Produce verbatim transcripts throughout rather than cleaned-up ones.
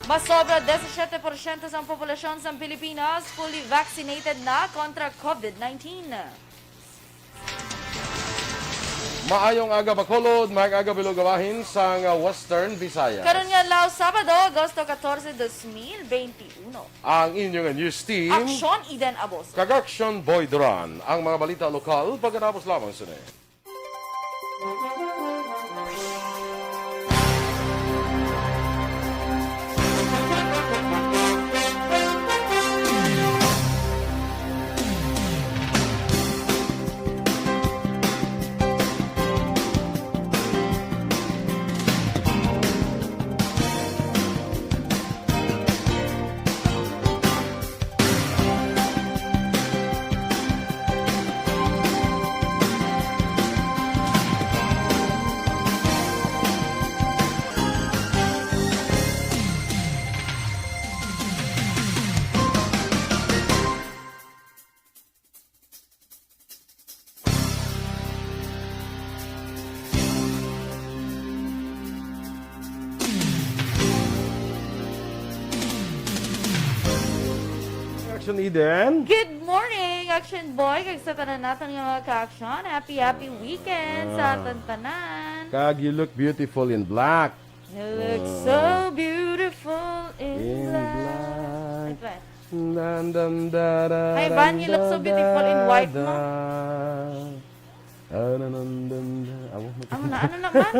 Masobra disisiete porsyento sang populasyon sang Pilipinas fully vaccinated na kontra COVID nineteen. Maayong aga, Bacolod. Maayong aga, Bilog Abahin sang Western Visayas. Karon nga adlaw, Sabado, Agosto catorce, dos mil veintiuno. Ang inyong news team, Aksyon Eden Aboso. Kag Aksyon Boy Duran. Ang mga balita lokal, pagkatapos lamang sini. Action Eden. Good morning, Action Boy, kag sa tanan naton nga mga ka-action. Happy, happy weekend sa Ah. aton tanan. Kag you look beautiful in black. You look Ah. so beautiful in In black. black. Ito eh. Dan, dan, da, da, Hi, Van, dan, you look so da, beautiful in da, white, no? da. Ah, dan, dan, dan, da. Amo, Amo na, ano naman?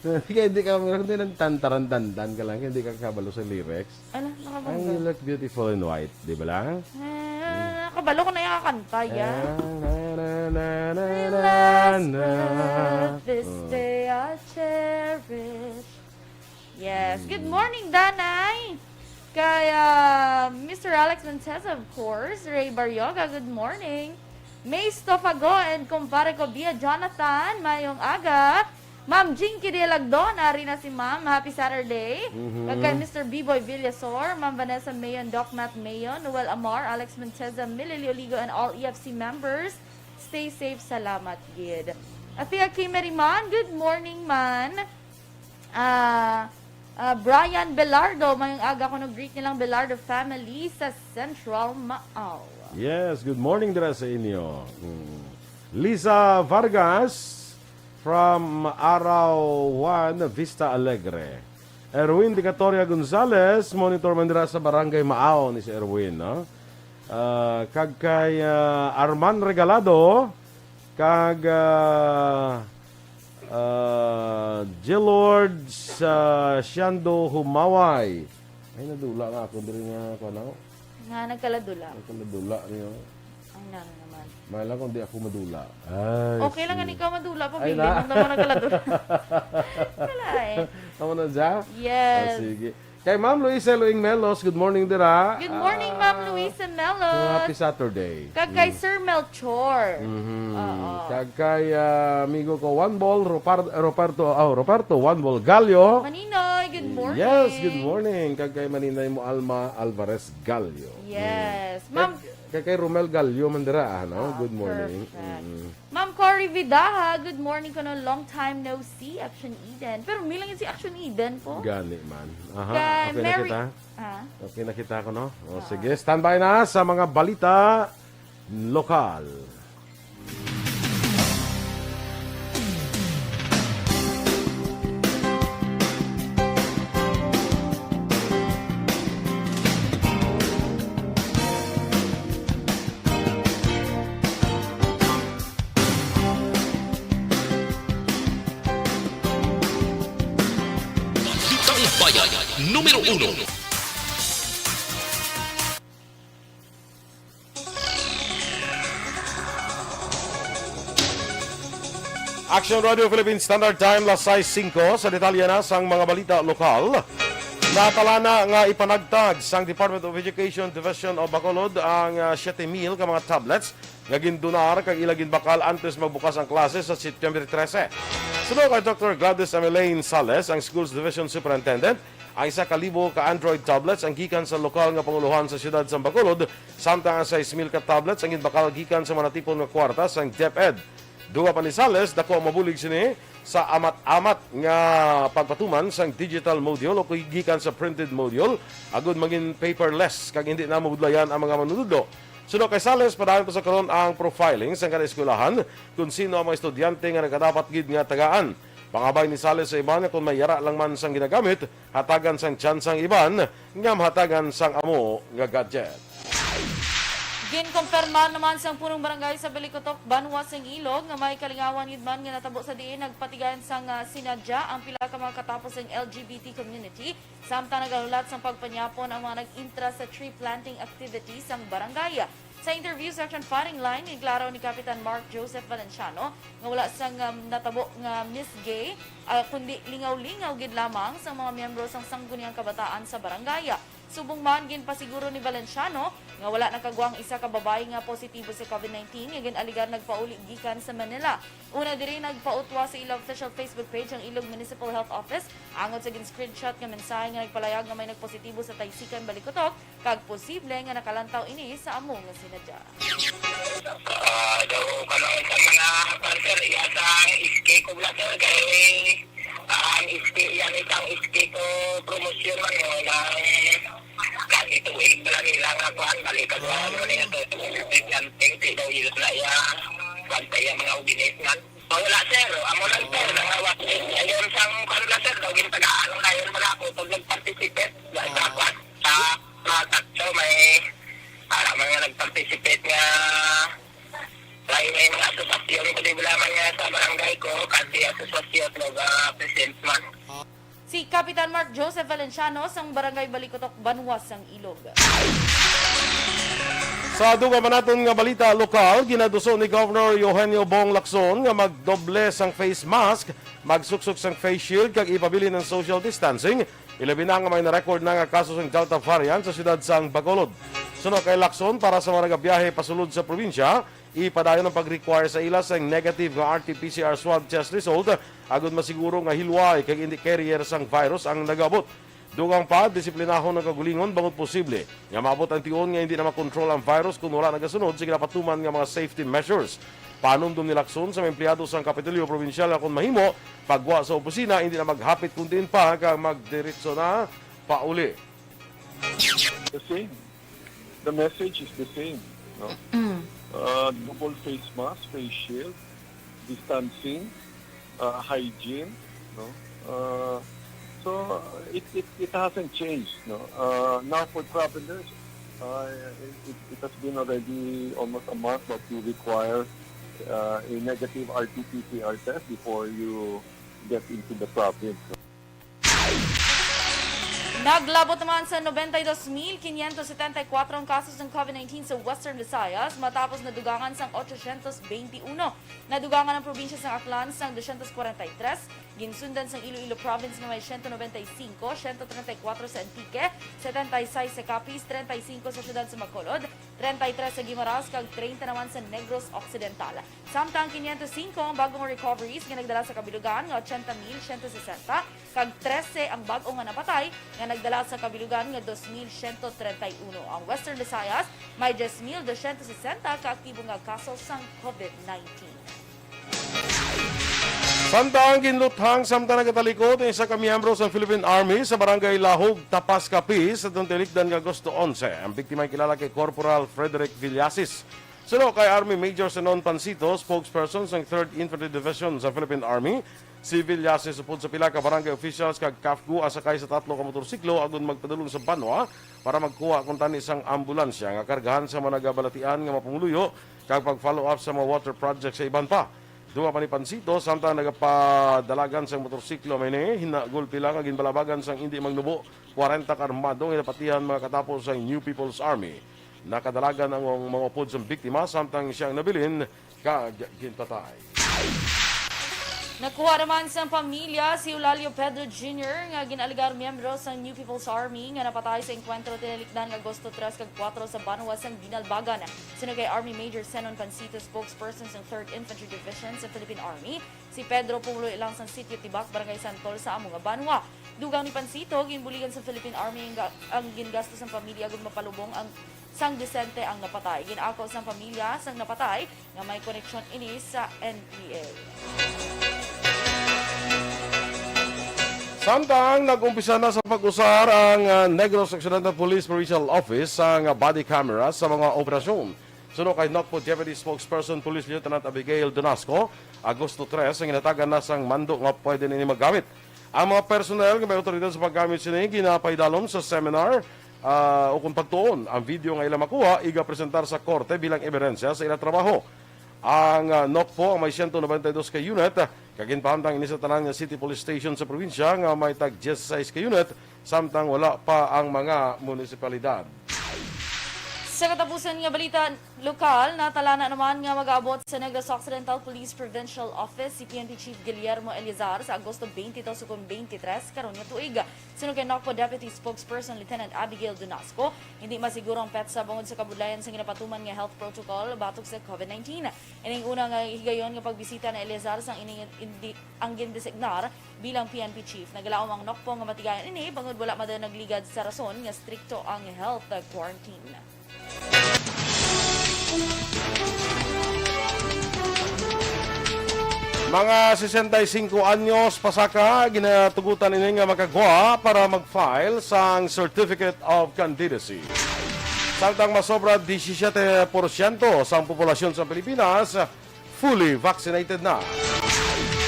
Kaya hindi ka, hindi nang tantaran-tantan ka lang, hindi ka kabalo sa lyrics. Ala, nakabangga. Ang you look beautiful in white, di ba lang? Eh, nakabalo ko na yung kakanta, ya. Ah, na, na, na, na, na, Last na. breath this Oh. day I cherish. Yes. Good Mm. morning, Danay. Kay, ah, Mister Alex Montesa, of course. Ray Barrioga, good morning. May Stofago and kumpare ko, Bia Jonathan, mayong aga. Ma'am Jinky de Lagdon, ari na si Ma'am. Happy Saturday. Mhm. Kag kay Mister B-Boy Villasor, Ma'am Vanessa Mayon, Doc Matt Mayon, Noel Amar, Alex Monteza, Milly Lioligo, and all E F C members. Stay safe. Salamat gid. Athea K. Meriman, good morning, man. Ah, ah, Brian Belardo, mayong aga kuno, greet nilang Belardo family sa Central Maaw. Yes, good morning dira sa inyo. Mm. Lisa Vargas from Araw one, Vista Alegre. Erwin Dicatoria Gonzalez, monitor man dira sa Barangay Maaw ni si Erwin, no? Ah, kag kay, ah, Arman Regalado, kag, ah, ah, Gilord sa Siando Humaway. Ay, nadula nga ako diri nga, kuwan, oh. Nga nagkaladula. Nagkaladula niyo. Ay, nang naman. May lang kung di ako madula. Ay, Okay lang sige. nga ikaw madula pa, Ay, Billy, na. nang naman nagkaladula. Wala eh. Amo na dya? Yes. Ah, sige. Kay Ma'am Luisa Luing Melos, good morning, dira. Good morning, Ma'am Ah, Luisa Melos. Happy Saturday. Kag kay Mm. Sir Melchor. Mhm. Oo. Kag kay, ah, amigo ko, One Ball, Ropar-, Roberto, oh, Roberto, One Ball Gallo. Maninoy, good morning. Yes, good morning. Kag kay Maninoy mo, Alma Alvarez Gallo. Yes. Mm. Ma'am Kag, kag kay Romel Gallo, man dira, ah, no? Ah, Good morning. perfect. Mm. Ma'am Cory Vidaja, good morning kuno, long time no see, Action Eden. Pero milang yun si Action Eden po. Gani man. Aha, Kay okay na Mary kita? Ah. Okay na kita ko, no? O, Ah. sige, standby na sa mga balita lokal. Balitang Bayan, numero uno. Action Radio Philippine Standard Time, las sais singko. Sa detalye na sang mga balita lokal, natalana nga ipanagtag sang Department of Education Division of Bacolod ang, ah, siyete mil ka mga tablets nga gindonar kag ila ginbakal antes magbukas ang klase sa September trese. Suno kay Doctor Gladys Emelaine Sales, ang Schools Division Superintendent, ang isa ka libo ka Android tablets ang gikan sa lokal nga pangulohan sa siyudad sang Bacolod, samtang ang sais mil ka tablets ang ginbakal gikan sa mga natipon nga kwarta sang DepEd. Dugang pa ni Sales, dako ang mabulig sini sa amat-amat nga pagpatuman sang digital module o kung gikan sa printed module, agud mangin paperless kag hindi na mabudlayan ang mga manunudlo. Suno kay Sales, padayon pa sa karon ang profiling sang kada eskwelahan kung sino ang mga estudyante nga nagkadapat gid nga tagaan. Pangabay ni Sales sa iban nga kung may yara lang man sang ginagamit, hatagan sang tsansa ang iban nga mahatagan sang amo nga gadget. Ginkumpirmar naman sang punong barangay sa Balikutok, Banwa sang Ilog, nga may kalingawan gid man nga natabo sa diin nagpatigayan sang, ah, sinadya ang pila ka mga katapos sang L G B T community, samtang nagahulat sang pagpanyapon ang mga nag-intra sa tree planting activity sang barangay. Sa interview sa Action Firing Line, ginklaro ni Kapitan Mark Joseph Valenciano nga wala sang, um, natabo nga misgay, ah, kundi lingaw-lingaw gid lamang sang mga miyembro sang Sangguniang Kabataan sa barangay. Subong man, ginpasiguro ni Valenciano nga wala nakagwa ang isa ka babayi nga positibo sa COVID nineteen nga gin-alegar nagpauli gikan sa Manila. Una diri, nagpautwa sa ila official Facebook page ang Ilog Municipal Health Office angot sa gin-screenshot nga mensahe nga nagpalayag nga may nagpositibo sa Taysikan, Balikutok, kag posible nga nakalantaw ini sa amo nga sinadya. Ah, daw, kanang sa mga cancer, iya sa iski ko bla, sir, kay ang iski, yang isang iski ko promotion man yun, ang kasi tuig bla nila nga kuan, balik ka kuan, ano niya to, ang tingti daw ila na iya, bantay ang mga ubinis man. Wala, sir, amo lang, sir, nangawas. Ayun, sang kuan na, sir, daw yung tagaan na yun, mga ako, pag nag-participate, sa kuan, sa, sa takso, may, para mga nag-participate nga, may, may mga asosasyon, pwede bla man nga sa barangay ko, kasi asosasyon, nag-present man. Si Kapitan Mark Joseph Valenciano sang Barangay Balikutok, Banwa sang Ilog. Sa dugang pa naton nga balita lokal, ginaduso ni Governor Eugenio Bong Lacson nga magdoble sang face mask, magsuksok sang face shield kag ipabilin ang social distancing, ilabi na nga may na-record na nga kaso sang Delta variant sa siyudad sang Bacolod. Suno kay Lacson, para sa mga nagabiyahe pasulod sa probinsya, ipadayon ang pag-require sa ila sang negative nga R T P C R swab test result agud masiguro nga hilway kag indi carrier sang virus ang nagaabot. Dugang pa, disiplinahon ang kagulingon bangod posible nga maabot ang tion nga hindi na makontrol ang virus kon wala nagasunod sa ginapatuman nga mga safety measures. Panumdom ni Lacson sa mga empleyado sang Kapitolyo Probinsyal nga kon mahimo, paggwa sa opisina, hindi na maghapit kon diin pa kag magdiretso na pauli. The same. The message is the same. No? Uh, double face mask, face shield, distancing, uh, hygiene. No? Uh, so uh, it, it, it hasn't changed. No? Uh, now for travelers, uh, it, it has been already almost a month that you require uh, a negative R T P C R test before you get into the province. Naglabot naman sa noventa y dos mil quinientos setenta y cuatro ang kaso sang COVID nineteen sa Western Visayas matapos nadugangan sang ochocientos veintiuno. Nadugangan ang probinsya sang Aklan sang doscientos cuarenta y tres, ginsundan sang Iloilo Province nga may ciento noventa y cinco, ciento treinta y cuatro sa Antique, setenta y seis sa Capiz, treinta y cinco sa siyudad sa Bacolod, treinta y tres sa Guimaras, kag treinta naman sa Negros Occidental. Samtang quinientos cinco ang bagong recoveries nga nagdala sa kabilugan nga ochenta mil ciento sesenta, kag trese ang bag-o nga napatay nga nagdala sa kabilugan nga dos mil ciento treinta y uno. Ang Western Visayas may diyes mil doscientos sesenta ka aktibo nga kaso sang COVID nineteen. Samtang ginluthang samtang nagatalikod ang isa ka miyembro sa Philippine Army sa Barangay Lahog, Tapas, Capiz, sa talikdan nga Agosto onse. Ang biktima ay kilala kay Corporal Frederick Villasis. Suno kay Army Major Zenon Pancito, spokesperson sang Third Infantry Division sa Philippine Army, si Villasis upod sa pila ka barangay officials kag CAFGU ang sakay sa tatlo ka motorsiklo agud magpadulong sa Banwa para magkuha kuntani sang ambulansya nga kargahan sa mga nagabalatian nga mga pumuluyo kag pag-follow up sa mga water project sa iban pa. Dugang pa ni Pancito, samtang nagapadalagan sang motorsiklo may ni, hinagulpi lang nga ginbalabagan sang indi magnubo, kwarenta ka armado nga napatihan mga katapo sang New People's Army. Nakadalagan ang mga upod sang biktima samtang siya ang nabilin kag ginpatay. Nakuha naman sang pamilya si Eulalio Pedro Junior nga gin-alegar miyembro sang New People's Army nga napatay sa engkwentro tinalikdan nga Agosto tres kag kuwatro sa Banwa sang Binalbagan. Suno kay Army Major Zenon Pancito, spokesperson sang Third Infantry Division sa Philippine Army, si Pedro pumuluyo lang sang Sitio Tibak, Barangay Santol sa amo nga banwa. Dugang ni Pancito, ginbuligan sa Philippine Army ang, ga- ang gingastos sang pamilya agud mapalubong ang sang disente ang napatay. Gin-ako sang pamilya sang napatay nga may koneksyon ini sa N P A. Samtang nag-umpisa na sa pag-usar ang, ah, Negros Occidental Police Provincial Office sang body camera sa mga operasyon. Suno kay NOCPO Deputy Spokesperson Police Lieutenant Abigail Donasco, Agosto tres ang ginhatagan na sang mando nga pwede na ini magamit. Ang mga personnel nga may awtoridad sa paggamit sini ginapaidalom sa seminar, ah, ukon pagtuon ang video nga ila makuha, igapresentar sa korte bilang ebidensya sa ila trabaho. Ang, ah, NOCPO ang may siyento nobenta y dos ka unit, ah, kag ginpahamtang ini sa tanan nga city police station sa probinsya nga may tag dieciséis ka unit, samtang wala pa ang mga munisipalidad. Sa katapusan nga balita lokal, natalana naman nga mag-aabot sa Negros Occidental Police Provincial Office si P N P Chief Guillermo Eleazar sa Agosto twenty-two ukon twenty-three karon nga tuig. Suno kay NOCPO Deputy Spokesperson Lieutenant Abigail Donasco, hindi masiguro ang petsa bangod sa kabudlayan sa ginapatuman nga health protocol batok sa COVID nineteen. Ining una nga higayon nga pagbisita ni Eleazar sang ining indi-, ang gindesignar bilang P N P chief. Nagalaom ang NOCPO nga matigayon ini bangod wala man daw nagligad sa rason nga strikto ang health quarantine. Mga sesenta y cinco anyos pasaka, ginatugutan ini nga makagwa para mag-file sang Certificate of Candidacy. Samtang masobra disisiete porsyento sang populasyon sa Pilipinas fully vaccinated na.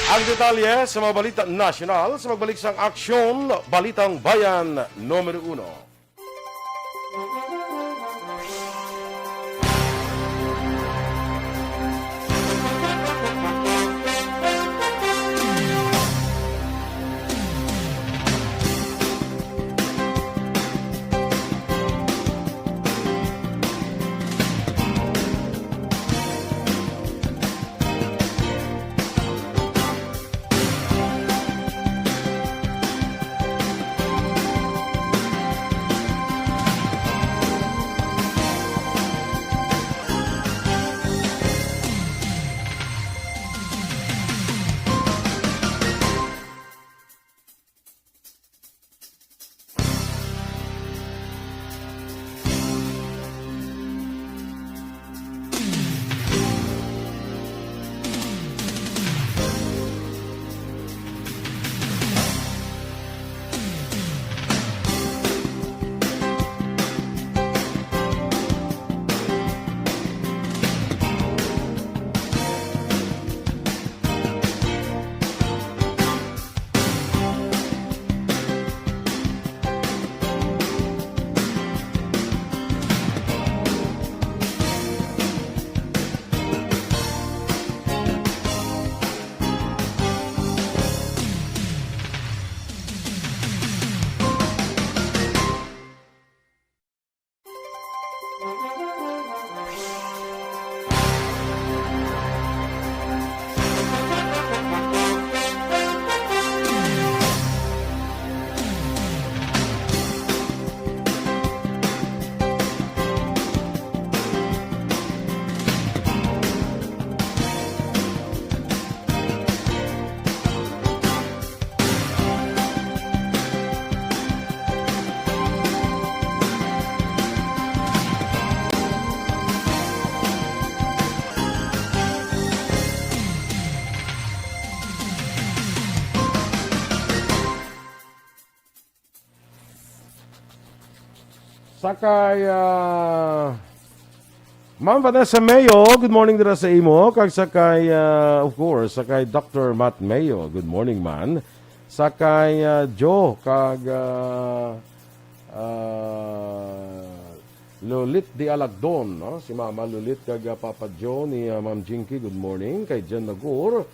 Ang detalye sa mga balita nasyonal sa pagbalik sang Aksyon, Balitang Bayan Numero Uno. Sakay, ah, Ma'am Vanessa Mayo, good morning dira sa imo. Kag sakay, ah, of course, sakay Doctor Matt Mayo, good morning, man. Sakay, ah, Joe, kag, ah, ah, Lolit de Alagdon, no? Si Mama Lolit kag, ah, Papa Joe ni, ah, Ma'am Jinky, good morning. Kay Jen Nagor,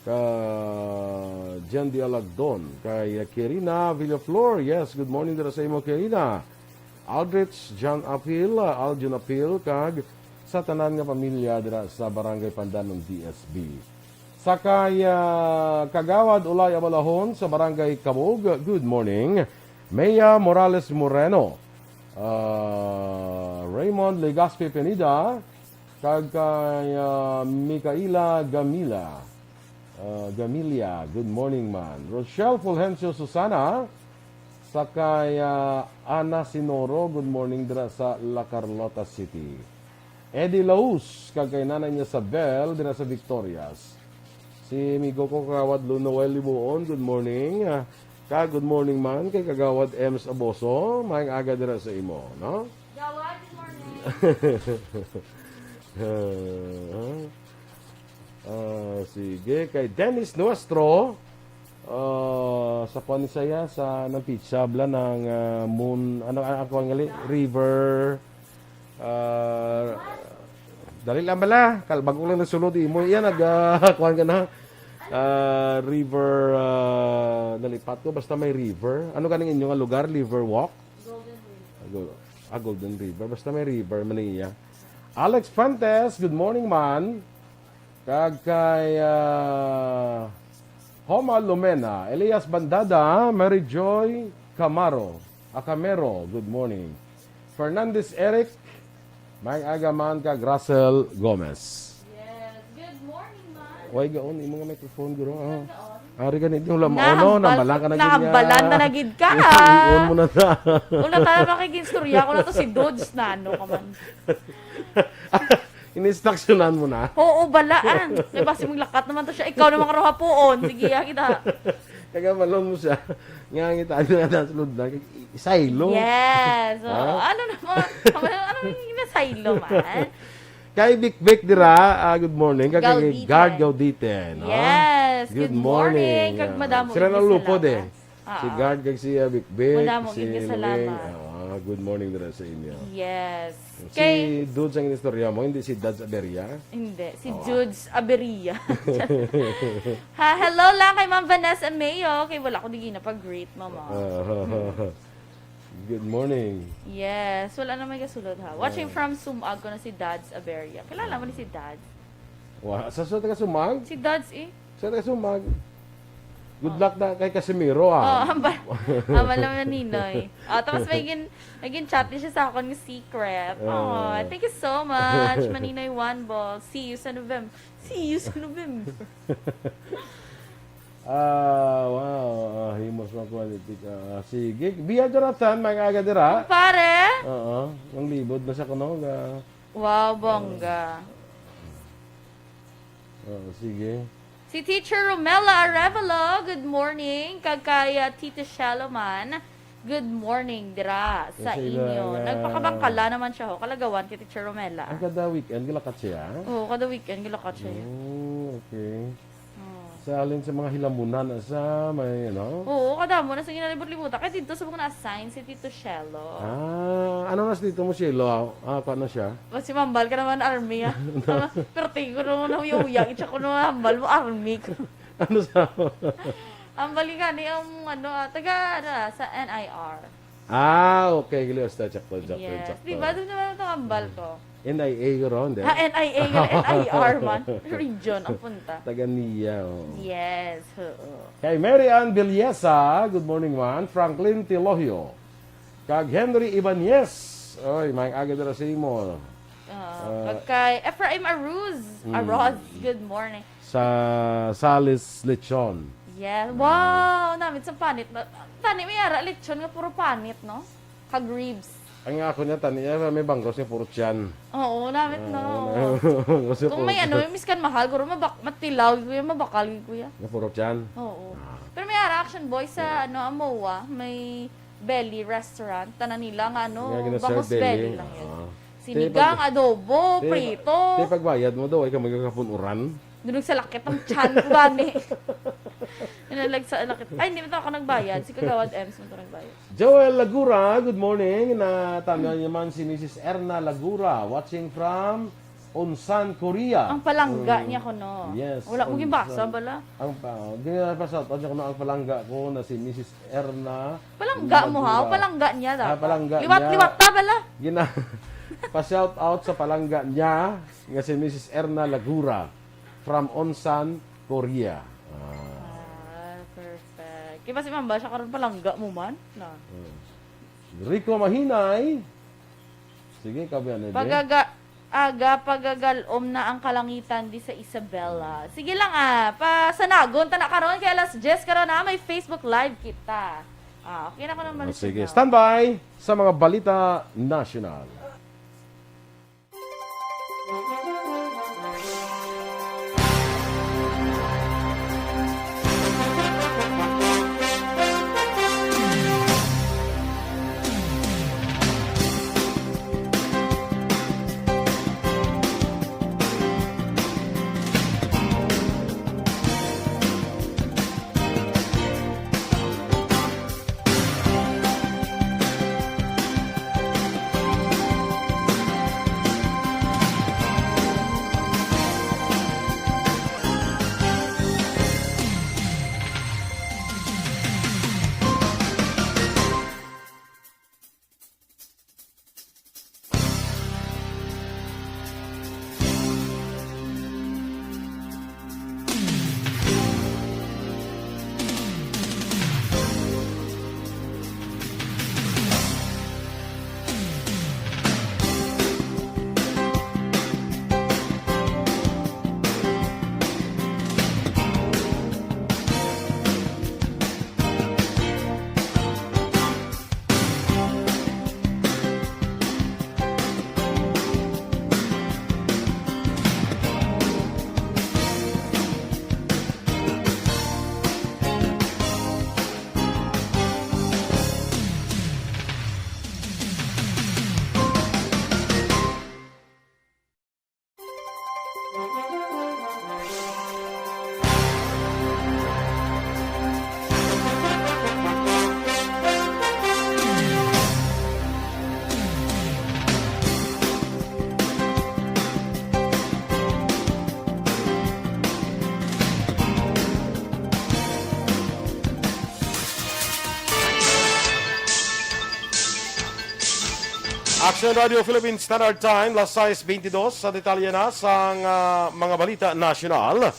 ka Jen de Alagdon, kay Kirina Villaflor. Yes, good morning dira sa imo, Kirina. Aldrich John Apil, Aljon Apil, kag sa tanan nga pamilya dira sa Barangay Pandanon, D S B. Sa kay, ah, Kagawad Ulay Abalahon sa Barangay Kabog, good morning. Mea Morales Moreno, ah, Raymond Legaspi Pineda, kag kay, ah, Micaela Gamila. Ah, Gamilia, good morning, man. Rochelle Fulgencio Susana, sa kay, ah, Ana Sinoro, good morning dira sa La Carlota City. Eddie Laus, kag kay Nanay niya Sabel, dira sa Victorias. Si amigo ko, Kagawad Lou Noel Libuon, good morning. Ah, Ka, good morning man kay Kagawad Ems Aboso. Maayong aga dira sa imo, no? Gawad, good morning. Ah, ah, sige, kay Dennis Nuestro. Ah, sa kuan ni saya, sa nang pizza, bala, nang, ah, moon, ano, ah, ang kuan ngali? River, ah, dali lang bala. Kal-, bago lang nasulod, imo. Yan, nag, ah, kuan ka na. Ah, river, ah, nalipat ko, basta may river. Ano ganing inyo nga lugar? River Walk? Golden River. Ah, Gol-, ah, Golden River. Basta may river, man iya. Alex Fuentes, good morning, man. Kag kay, ah, Homa Lumena, Elias Bandada, Mary Joy Camaro, Acamero, good morning. Fernandez Eric, maayong aga man kag Russell Gomez. Yes, good morning, man. Way gaon, imo nga microphone, guro, ah. Gaon. Ari gani, di, wala maono, Nahambal, nambala ka na gid niya. Nahambalan na na gid ka, Iyon ha? mo na na. Una, tara, makikinstorya ko na to si Dodge na, ano ka man. Ini-instructionan mo na? Oo, balaan. Kay basi maglakat naman to siya. Ikaw naman karon hapuon. Sige, ya kita. Kagamalon mo siya. Nga, kita, ano nga, nasa loob na. Isaylo. Yes. Oo. Ha? Ano na, mga, ano, ano yung nasaylo, man? Kay Bik Bik dira, ah, good morning. Kag kay Gaudite. Guard Gaudite, no? Yes, Good good morning. morning. Kag Ah, madamo sila gid na lupod, salamat. eh. Si Ah. Guard kag si, ah, Bik Bik, Madamo si gid nga Luing. salamat. Ah, good morning dira sa inyo. Yes. Si Kay Dudes ang inistorya mo, hindi si Dads Aberia? Hindi, si Oo. Judes Aberia. Ha, hello lang kay Ma'am Vanessa Mayo. Kay wala ko di ginapag-greet, mama. Ah, Hmm. good morning. Yes, wala na may gasulod, ha. Watching Ah. from Sumag ko na si Dads Aberia. Kilala mo ni si Dads? Wa, sa, sa taga Sumag? Si Dads, eh. Sa taga Sumag. Good Oh. luck na kay Casimiro, ah. Oh, hambal, hambal naman ni Ninoy. Oh, tapos may gin-, may gin-chat din siya sa akon nga secret. Oh, Ah. thank you so much, Maninoy One Ball. See you sa November. See you sa November. Ah, wow. Ah, himos man ko, ah, sige. Bia Jonathan, maayong aga dira. Kumpare? Oo. Ang libod na siya kuno, ga- Wow, bongga. Oo, sige. Si Teacher Romela Arevalo, good morning. Kag kay, ah, Tita Shelo man, good morning dira sa Kasi inyo. na, na Nagpakabangkala naman siya, ho. Kalagawan kay Teacher Romela. Ang kada weekend, gilakat siya? Oo, kada weekend, gilakat siya. Oh, okay. Oh. Sa halin sa mga hilamunan, sa may, ano? Oo, kadamo na sa ginalibot-libutan. Kay dito sa mga na-assign si Tito Shelo. Ah, ano na si Tito mo, Shelo? Ah, kuwan na siya? Mas si Mambal ka naman, army, ah. Ano, perti ko nung nahuya-huya, itsa ko nung hambal mo, army. Ano sa? Hambal ka ni ang, ano, ah, taga, ano, ah, sa N I R. Ah, okay. Gali, basta, tsakto, tsakto, Yes. tsakto. Di ba? Doon naman ito hambal ko. N I A ko ron, di? Ah, N I A, N I R man. Region ang punta. Taga niya, oh. Yes, oo. Kay Mary Ann Villesa, good morning, man. Franklin Tilogio. Kag Henry Ibanez. Oy, maayong aga dira sa imo. Ah, Ah. kag kay Ephraim Aruz. Mm. Aroz, good morning. Sa Salis Lechon. Yes. Ah. Wow, namit sa panit. Na-, tani, may ara lechon nga puro panit, no? Kag ribs. Ang ako niya, tani niya, may banggos niya, puro tiyan. Oo, namit, Ah, no? wala. Kasi Kung puro may ano, tiyan. May miskan mahal, guro mabak-, matilaw, kuya, mabakal, kuya. Nga puro tiyan? Oo. Ah. Pero may ara, Action Boy, sa, Yeah. ano, Amoa, may belly restaurant, tanan nila nga, ano, Nga gina-serve bangus belly. Belly lang yun. Ah. Sinigang, Di pag-, adobo, di pa-, prito. Di pagbayad mo daw, ay ka magkakapunuran. Dunong sa lakit ang tiyan ko, gani. Yun ang lag-, sa lakit. Ay, hindi na ako nagbayad. Si Kagawad Ems man to nagbayad. Joel Lagura, good morning. Natanaw niya man si Missus Erna Lagura, watching from Onsan, Korea. Ang palangga Mm. niya ko, no? Yes, Wala mo Onsan. Ginbasa, bala? Ang pa-, gina-, pa-shout out niya ko, no, ang palangga ko na si Missus Erna Palangga mo, ha? Lagura. Palangga niya Ah, dapat. Palangga Liwat-, niya. Liwat ta, bala? Gina-, pa-shout out sa palangga niya nga si Missus Erna Lagura from Onsan, Korea. Ah. Ah, perfect. Kaya si Mamba, siya karon palangga mo man? Na. Hmm. Rico Mahinay. Sige, kabi, ano, di? Pagaga-, aga, pagagalom na ang kalangitan di sa Isabela. Sige lang, ah, pasanagon ta na karon kay alas diyes karon, ah, may Facebook Live kita. Ah, okay na ko naman Oh, sa sige, inyo. Standby sa mga balita nasyonal. Action Radio Philippine Standard Time, las sais bentidus. Sa detalye na sang, ah, mga balita nasyonal.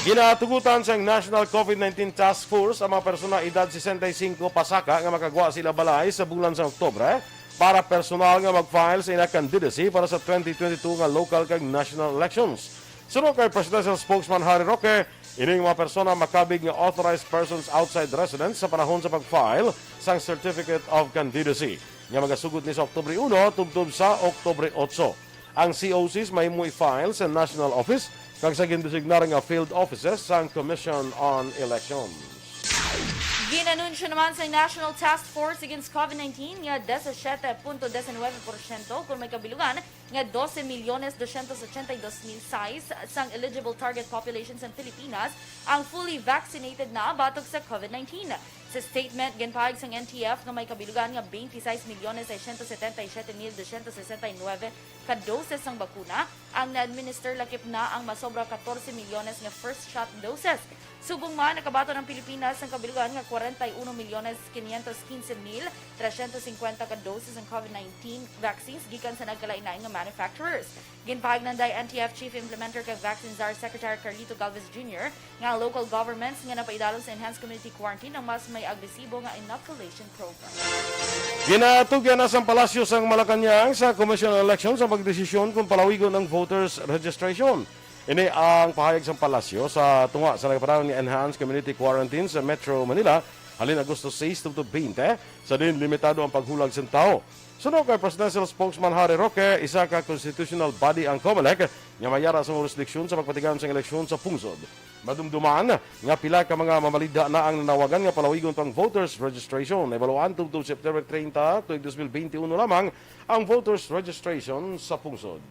Ginatugutan sang National COVID nineteen Task Force ang mga persona edad sesenta y cinco pasaka nga makagwa sila balay sa bulan sa Oktubre para personal nga mag-file sa ila candidacy para sa twenty twenty-two nga local kag national elections. Suno kay Presidential Spokesman Harry Roque, ining mga persona makabig nga authorized persons outside residence sa panahon sa pag-file sang Certificate of Candidacy, nga magasugod ni sa Oktubre uno tubtob sa Oktubre otso. Ang C O Cs mahimo i-file sa national office kag sa gindesignar nga field offices sang Commission on Elections. Ginanunsyo naman sa National Task Force Against COVID nineteen nga disisiete punto disinwebe porsyento kon may kabilugan nga doce milyones doscientos ochenta y dos mil sais sang eligible target population sa Pilipinas ang fully vaccinated na batok sa COVID nineteen. Sa statement, ginpahayag sang N T F nga may kabilugan nga twenty-six milyones seiscientos setenta y siete mil doscientos sesenta y nueve ka doses sang bakuna ang na-administer, lakip na ang masobra catorce milyones nga first shot doses. Subong man, nakabaton ang Pilipinas sang kabilugan nga kwarenta y uno milyones quinientos quince mil trescientos cincuenta ka doses sang COVID nineteen vaccines gikan sa nagkalain-lain nga manufacturers. Ginpahayag nanday N T F Chief Implementer kag Vaccine Czar Secretary Carlito Galvez Junior nga ang local governments nga napaidalom sa enhanced community quarantine ang mas may agresibo nga inoculation program. Ginatugyan na sang Palasyo sang Malacañang sa Commission on Elections ang pagdesisyon kung palawigon ang voters registration. Ini ang pahayag sang Palasyo sa tunga sa nagapadayon nga enhanced community quarantine sa Metro Manila halin Agosto sais tubtob twenty, sa diin limitado ang paghulag sang tawo. Suno kay Presidential Spokesman Harry Roque, isa ka constitutional body ang COMELEC nga may yara sa jurisdiction sa pagpatigayon sang eleksyon sa pungsod. Madumduman nga pila ka mga mamalidha na ang nanawagan nga palawigon pang voters registration. Nahibaluan tubtob September treinta, tuig dos mil benti uno lamang ang voters registration sa pungsod.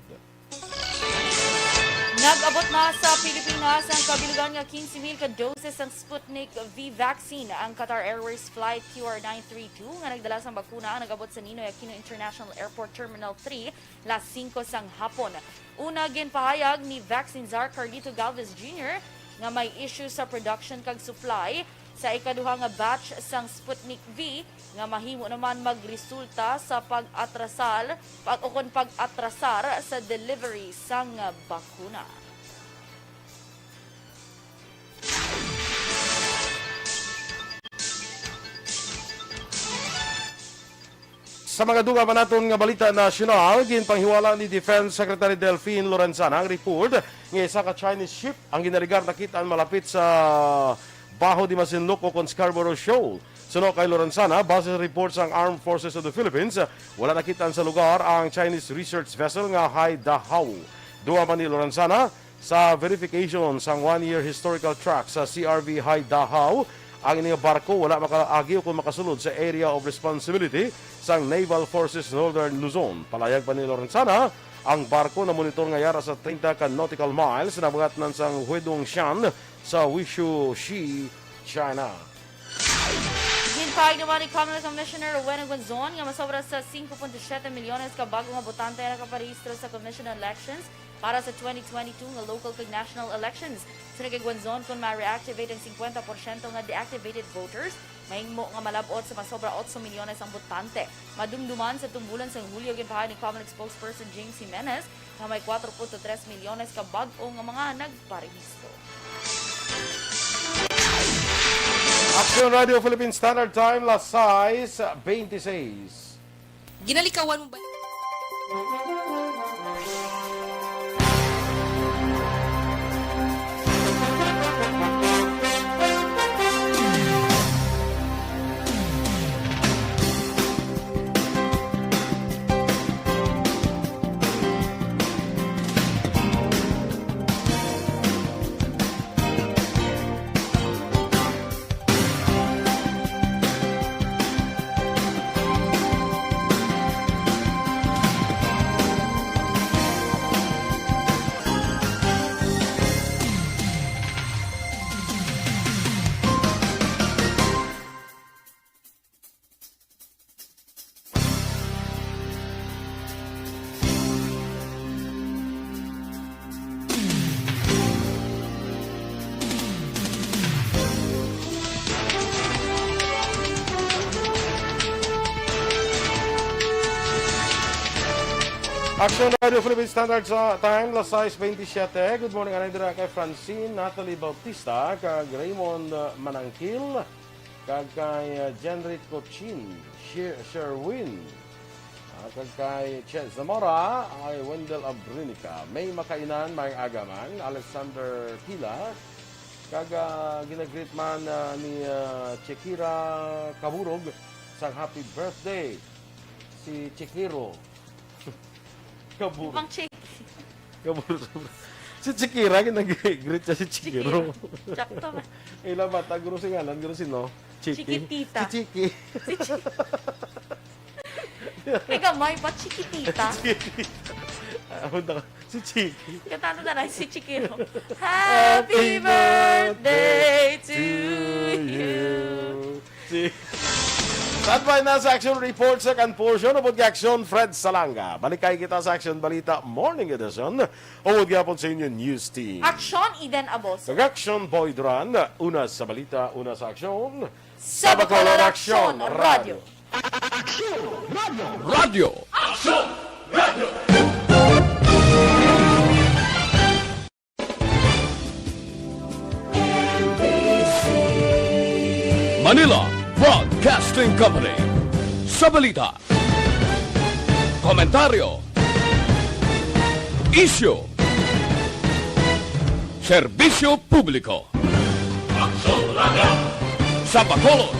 Nag-abot na sa Pilipinas ang kabilugan nga quince mil ka doses sang Sputnik V vaccine. Ang Qatar Airways Flight Q R nine three two nga nagdala sang bakuna ang nag-abot sa Ninoy Aquino International Airport Terminal three las singko sang hapon. Una, ginpahayag ni Vaccine Czar Carlito Galvez Junior nga may issue sa production kag supply sa ikaduha nga batch sang Sputnik V nga mahimo naman magresulta sa pag-atrasal, pag, ukon pag-atrasar sa delivery sang bakuna. Sa mga dugang pa naton nga balita nasyonal, ginpanghiwala ni Defense Secretary Delfin Lorenzana ang report nga isa ka Chinese ship ang ginaligar nakit-an malapit sa Baho de Masinloc ukon Scarborough Shoal. Suno kay Lorenzana, base sa report sang Armed Forces of the Philippines, wala nakit-an sa lugar ang Chinese research vessel nga Hai Dahao. Dugang pa ni Lorenzana, sa verification sang one-year historical track sa C R V Hai Dahao, ang ini nga barko wala makaagi ukon makasulod sa area of responsibility sang Naval Forces Northern Luzon. Palayag pa ni Lorenzana, ang barko namonitor nga yara sa treinta ka nautical miles nabagatnan sang Huedongshan sa Wishu Shi, China. Ginpahayag naman ni COMELEC Commissioner Rowena Guanzon nga masobra sa singko punto siyete milyones ka bag-o nga botante ang nakaparehistro sa Commission on Elections para sa twenty twenty-two nga local kag national elections. Suno kay Guanzon, kon ma-reactivate ang singkwenta porsyento nga deactivated voters, mahimo nga malab-ot sa masobra otso milyones ang botante. Madumduman, sa tumbolan sang Hulyo, ginpahayag ni COMELEC spokesperson James Jimenez nga may kuwatro punto tres milyones ka bag-o nga mga nagparehistro. Action Radio Philippine Standard Time, las sais bentiseis. Ginalikawan mo ba? Action Radio Philippine Standard sa Time, las sais veintisiete. Good morning, anay dira kay Francine Natalie Bautista, kag Raymond, uh, Manangkil, kag kay, uh, Jenrit Cochin, Sher-, Sherwin, ah, kag kay Chet Zamora, ay Wendell Abrinica. May makainan, may agaman, Alexander Pila, kag, ah, ginagreet man, ah, ni, ah, Chekira Kaburog sang happy birthday. Si Chekiro. Kaburo. Pang check. Kaburo. Si Chikira, ginag-greet siya si Chikiro. Sakto ba? Ila bata, guro si ngalan, guro sino? Chiki. Chikitita. Si Chiki. Kay gamay pa, chikitita. Chiki. Ah, punta ka. Si Chiki. Katano na lang si Chikiro. Happy birthday to you. Si Standby na sa action report sa kan portion of the action, Fred Salanga. Balikay kita sa Action Balita Morning Edition. Upod gyapon sa inyo news team. Action, Eden Aboso. Kag Action Boy Duran, una sa balita, una sa aksyon. Sa Bacolod, Action Radio. Radio. Manila Broadcasting Company. Sa balita, komentaryo, isyu, serbisyo publiko. Sa Bacolod,